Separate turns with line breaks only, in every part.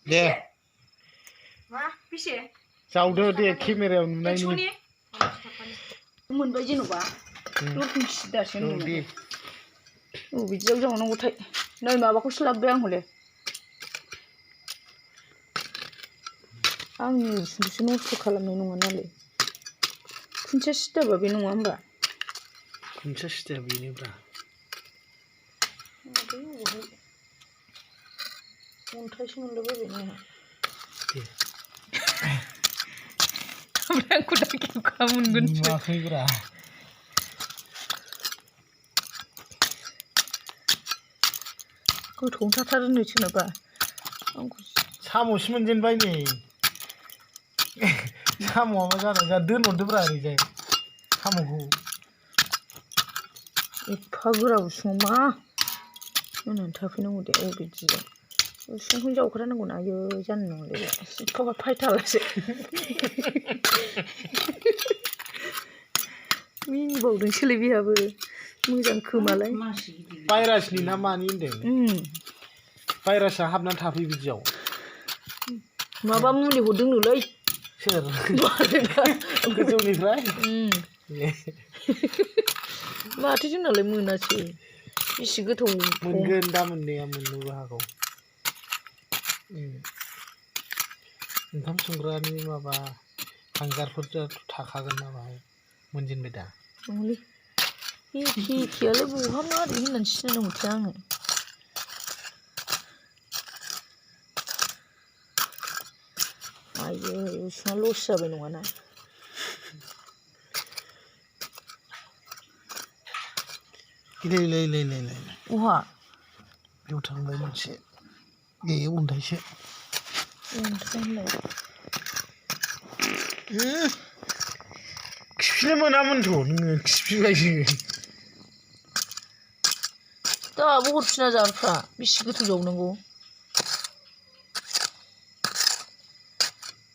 दे
मा बेसे
जावदो दे केमेरायाव नुनायनि
मोनबाय जेन'बा दरखं सिदासो होनदों बिदियाव जावनांगौथाय नै माबाखौसो लाबोबाय आं हले आंनि उसुंखौसो नस्थ' खालामनाय नङा नालाय खुन्थिया सिदाबा बे नङा होमबा
खुन्थिया सिदाया बेनोब्रा
अन्थाइसो मोनलाबायबाय नोंहा आंखौ दा खेबखा मोनगोनसो
नुवाखैब्रा
गोथौनो थाथारोनो सोरनाबा आंखौ
साम'सो मोनजेनबाय नै साम'आ मा जादों जा दोनहरदोब्रा ओरैजाय साम'खौ
एफा गोरा उसुङाव मा होनानै थाफैनांगौ दे बिदिजों उसुंखौनो जावखारनांगौना आयै जानो नङालै सिखाबा फायथालासो मिनिबावदोंसोलै बेहाबो मोजां खोमालाय
भाइरासनि ना मानि होनदों भाइरासआ हाबनानै थाफैयो बिदियाव
माबा मुलि हरदोंनोलै
सोर गोजौनिफ्राय
माथो जोंनालाय मोनासै बेसे गोथौ
मोनगोन दा मोननाया मोननोबो हागौ ओंखाम संग्रानि माबा हांगारफोर थाखागोन ना बाहाय मोनजेनबाय दा
नङालै एखेयालाय बहा मारै होननानै सिनायनांगौथाय आङो आयै उसुङा लस जाबाय नङाना
इलाय
अहा
बेयाव थांबाय मोनसे ए अन्थाइसो
अन्थाइलाय
खिफिनो मोनामोनथ' नोङो खिफिबायसो
दाबो हरफिना जारफ्रा बेसे गोथौ जावनांगौ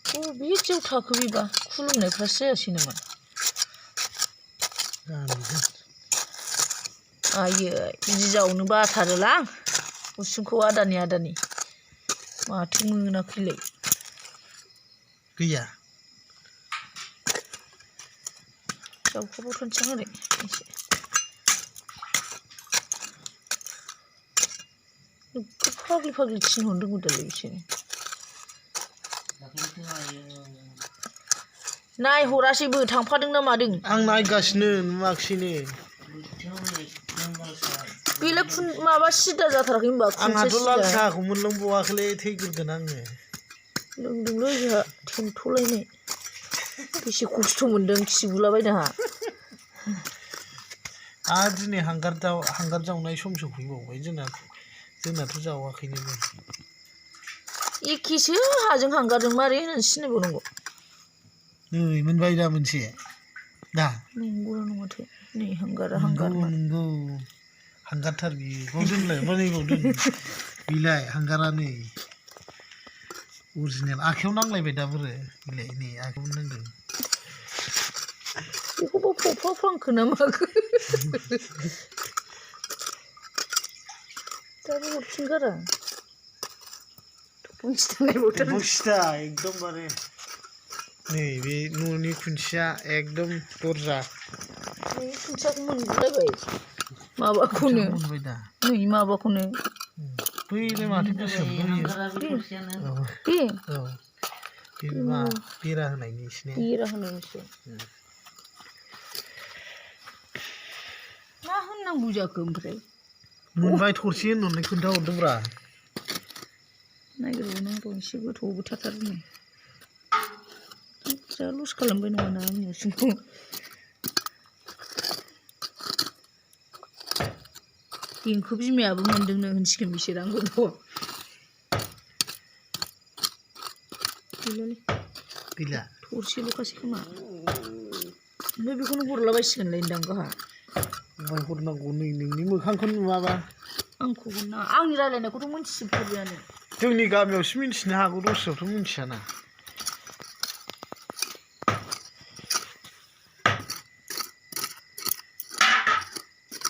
बबेथियाव थाखो बेबा खुलुमनायफ्रासो जायासै नामा आयै बिदि जावनो बाथारोलां उसुंखौ आदानि माथो मोनाखैलाय
गैया
जावखाबावथारनोसै आं एसे फाग्लि थिनहरदों दालाय बिसोरो नायहरासैबो थांफादों ना मादों
आं नायगासिनो नुवाखिसैनो
बेलाय माबा सिदा जाथाराखै होनबा
आंहाथ' लाल साहाखौ मोनलोंबावाखैलै थैग्रोगोन आङो
लोंदोंलै जोंहा थेन्थ'लायनाय बेसे खस्थ' मोन्दों खिगुलाबायनो आंहा
आरो दिनै हांगार जावनाय सम सफैबावबाय जोंनाथ' जावाखैनो
एखेसो हाजों हांगारजों मारै होननानै सिनायबावनांगौ
नै मोनबाय दा मोनसे दा
नंगौना नङाथाय नै हांगारा
नंगौ हांगारथार बियो बाव दोनलाय बाव दोन बिलाय हांगारा नै अरिजिनेल आखायाव नांलायबाय दा बोरो बिलाय नै आखायाव नांदों
बेखौबो फफाफ्रांखो ना माखो दाबो हरफिनगारा
सिदा एकदमबारे नै बे न'नि खुन्थिया एकदम दरजा
खुन्थियाखौ मोनगुलायबाय माबाखौनो
मोनबाय दा
नै माबाखौनो
बैलाय माथो गोसोम बेरा होनायनिसो
मा होननांगौ जाखो ओमफ्राय
मोनबाय थरसे होननानै खोन्थाहरदोंब्रा
नायग्रोबावनांगौ एसे गोथौआवबो थाथारोनो जा लस खालामबाय नङाना आंनि उसुंखौ देंखो बिमायाबो मोनदोंनो होनसिगोन बिसोर आंखौ
गैला
थरसेल'खासै खोमा ओमफ्राय बेखौनो हरलाबायसिगोनलाय होनदां गावहा
हरनांगौ नै नोंनि मोखांखौनो नुवाबा
आंखौबो ना आंनि रायलायनायखौथ' मोनथिजोबखाबायानो
जोंनि गामियावसो मिन्थिनो हागौ दस्रायावथ' मिन्थियाना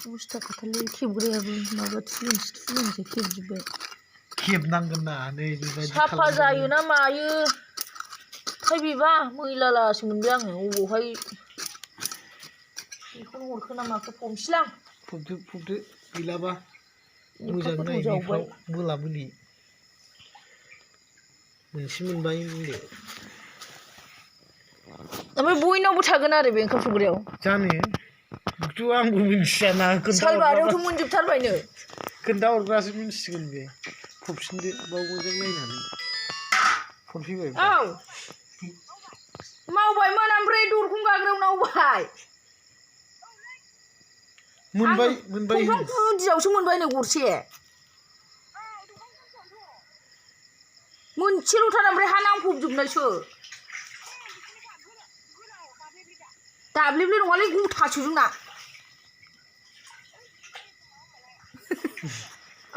अबस्था खाथारलै खेबग्रायाबो माबा थुलुंसि खेबजोब्बाय
खेबनांगोन ना नै बेबायदि
साफा जायो ना मायो थाय बेबा मैलालासो मोनबाय आङो अबावहाय बेखौनो हरखो ना माखो फबसैलां
फबदो गैलाबा मोजां नाय बेफ्राव बोला बोलि मोनसे मोनबाय बुंदो
ओमफ्राय बयनावबो थागोन आरो बे ओंखाम संग्रायाव
जानो बेखौथ' आंबो मिन्थियाना
सालबारियावथ' मोनजोबथारबायनो
खोन्थाहरग्रासो मिन्थिसिगोन बे फबफिनदो बाव मोजां नायनानै फन फैबाय
औ मावबायमोन ओमफ्राय दरखं गाग्रायाव नावबाय
मोनबाय
दंफां गुदियावसो मोनबाय नो गरसे मोनसेल'थार ओमफ्राय हा नांफबजोबनायसो दाब्लिब्लि नङालै गथासो जोंना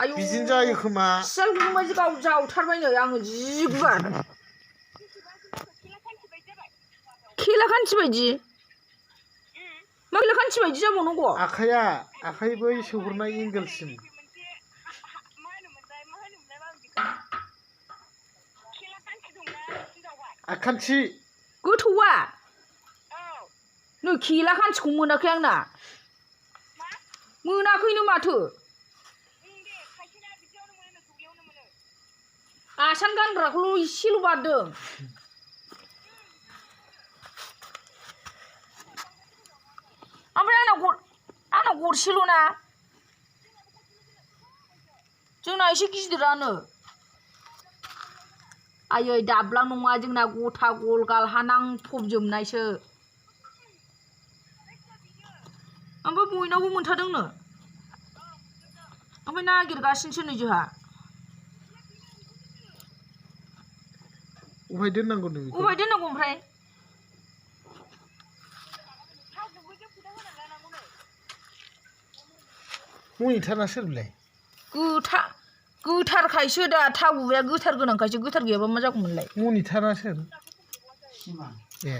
आयौ
बिदिनो जायो खोमा
सियाल गुदुंबायदि जावथारबायनो आङो जि गुवार खेला खान्थि बायदि मा खेला खान्थि बायदि जाबावनांगौ
आखाइ बै सौहरनाय एंगोलसिम आखान्थि
गोथौआ नै खेला खान्थिखौ मोनाखै आंना मोनाखैनो माथो आसान गानग्राखौल' एसेल' बारदों ओमफ्राय आंना गरसेल' ना जोंना एसे गिदिरानो आयै दाब्ला नङा जोंना गथा गल गालहा नांफबजोबनायसो ओमफ्राय बयनावबो मोनथारदोंनो ओमफ्राय नागिरगासिनोसो नै जोंहा
अबहाय दोननांगौ
ओमफ्राय
मनिटारा सोर बेलाय
गोथारखायसो दा थाव गुबैया गोथार गोनांखायसो गोथार गैयाबा मा जागौमोनलाय
मनिटारा सोर ए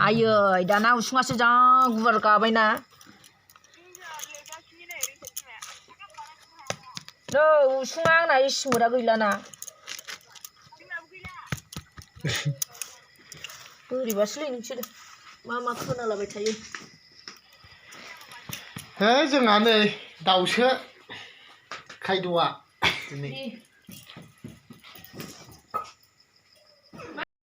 आयै दाना उसुङासो जा गुवार गाबायना नै उसुङा आंना इसिमोरा गैलाना बोरैबासोलै नोंसोरो मा खोनालाबाय थायो
है जोंहा नै दाउसो खायद'आ दिनै